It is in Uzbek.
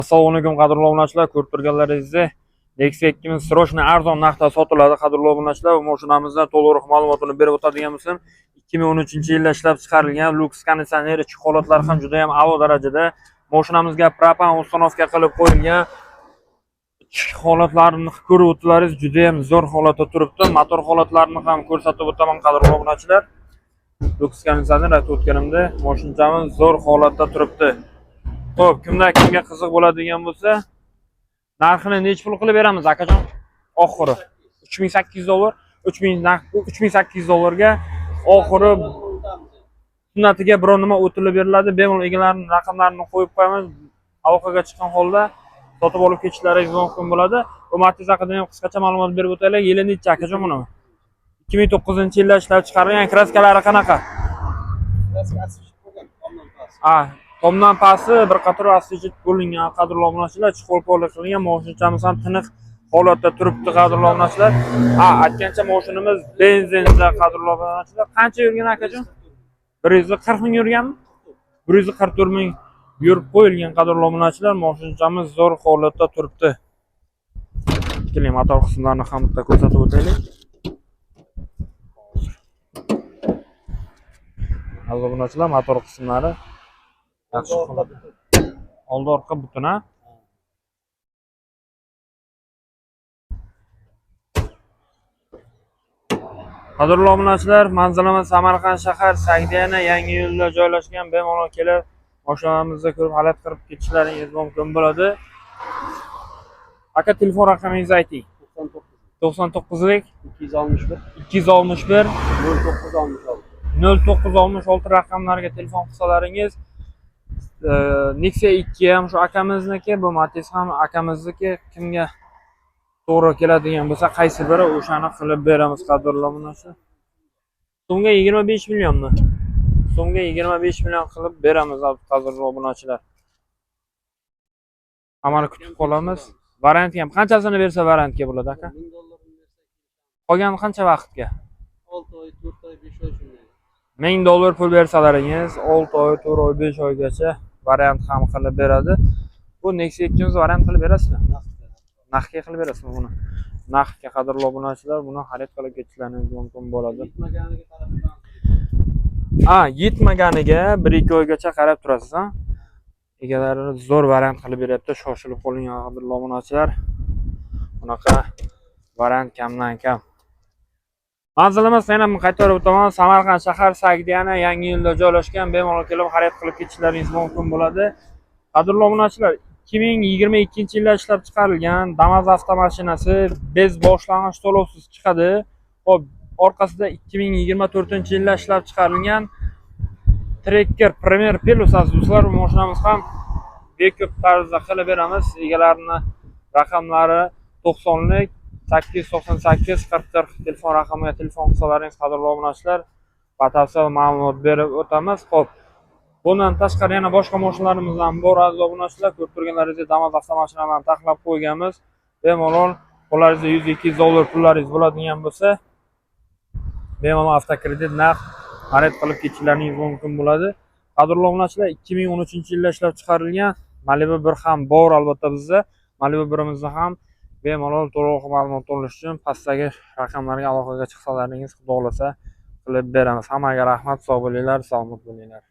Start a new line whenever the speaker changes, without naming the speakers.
Assalomu alaykum, qadrli obunachilar. Ko'rib turganlaringizdek, Nexia 2 срочно arzon narxda sotiladi, qadrli obunachilar. Bu mashinamizdan to'liqroq ma'lumotini berib o'tadigan bo'lsam, 2013-yilda ishlab chiqarilgan, lyuks konditsioner, ichki holatlari ham juda ham a'lo darajada. Mashinamizga propan установка qilib qo'yilgan. Ichki holatlarini ko'rib o'tdilaringiz, juda ham zo'r holatda turibdi. Motor holatlarini ham ko'rsatib o'taman, qadrli obunachilar. Lyuks konditsioner, aytib o'tganimda, mashinamiz zo'r holatda turibdi. Xo'p, kimda kimga qiziq bo'ladigan bo'lsa, narxini nechi pul qilib beramiz, akajon? Oxiri 3800 dollar, 3000 narx, 3800 dollarga oxiri sunnatiga biror nima o'tilib beriladi. Bemalol egalarini raqamlarini qo'yib qo'yamiz. Aloqaga chiqqan holda sotib olib ketishlaringiz mumkin bo'ladi. Bu Matiz haqida ham qisqacha ma'lumot berib o'taylik. Yili nechi, akajon, buni? 2009-yilda ishlab chiqarilgan, краска lari qanaqa? А, tomdan pasti bir qator освежить bo'lingan, qadrli obunachilar, чехол poli qilingan, moshinchamiz ham tiniq holatda turibdi, qadrli obunachilar. Ha, aytgancha, moshinamiz benzinda, qadrli obunachilar. Qancha yurgan, akajon? 140 ming yurganmi? 144 ming yurib qo'yilgan, qadrli obunachilar, moshinchamiz zo'r holatda turibdi. Keling, motor qismlarini ham bitta ko'rsatib o'taylik. Hozir. Aziz obunachilar, motor qismlari yaxshi holatda. Oldi orqa butun, ha? Qadrli obunachilar, manzilimiz Samarqand shahar, Sagdiyana yangi yo'lda joylashgan. Bemalol kelib, mashinamizni ko'rib, xarid qilib ketishlaringiz mumkin bo'ladi. Aka, telefon raqamingizni ayting.
99
99lik
261
261
0966.
0966 raqamlariga telefon qilsalaringiz, Nexia 2 ham shu akamizniki, bu Matiz ham akamizniki. Kimga to'g'ri keladigan bo'lsa, qaysi biri, o'shani qilib beramiz, qadrli obunachilar. So'mga 25 millionmi? So'mga 25 million qilib beramiz, qadrli obunachilar. Hammani kutib qolamiz. Variantga ham qanchasini bersa variantga bo'ladi, aka?
1000 dollarni bersak,
Qolgan qancha vaqtga?
6 oy, 4 oy, 5 oy, shunday.
1000 dollar pul bersalaringiz, 6 oy, 4 oy, 5 oygacha variant ham qilib beradi. Bu Nexia 2 variant qilib berasizmi? Naqdga qilib berasizmi buni? Naqdga, qadrli obunachilar, buni xarid qilib ketishlaringiz mumkin bo'ladi.
Yetmaganiga qarab turamiz.
A, yetmaganiga 1-2 oygacha qarab turasiz, ha? Egalari zo'r variant qilib beryapti. Shoshilib qoling, qadrli obunachilar. Bunaqa variant kamdan kam. Manzilimiz, yana qaytarib o'taman, Samarqand shahar, Sagdiyana yangi yo'lda joylashgan. Bemalol kelib xarid qilib ketishlaringiz mumkin bo'ladi. Qadrli obunachilar, 2022-yilda ishlab chiqarilgan Damas avtomashinasi без boshlang'ich to'lovsiz chiqadi. Xo'p, orqasida 2024-yilda ishlab chiqarilgan Tracker Premier Plus, aziz do'stlar, bu mashinamiz ham bekup tarzda qilib beramiz. Egalarini raqamlari 90lik 898 40 40 telefon raqamiga telefon qilsalaringiz, qadrli obunachilar, batafsil ma'lumot berib o'tamiz. Xo'p, bundan tashqari yana boshqa mashinalarimiz ham bor, aziz obunachilar. Ko'rib turganlaringizdek, Damas avtomashinalarni taxlab qo'yganmiz. Bemalol qo'llaringizda 100-200 dollar pullaringiz bo'ladigan bo'lsa, bemalol avtokredit, naqd xarid qilib ketishlaringiz mumkin bo'ladi. Qadrli obunachilar, 2013-yilda ishlab chiqarilgan Malibu 1 ham bor albatta bizda. Malibu 1imizni ham bemalol to'liq ma'lumot olish uchun pastdagi raqamlarga aloqaga chiqsalaringiz, xudo xohlasa, qilib beramiz. Hammaga rahmat, sog' bo'linglar, salomat bo'linglar.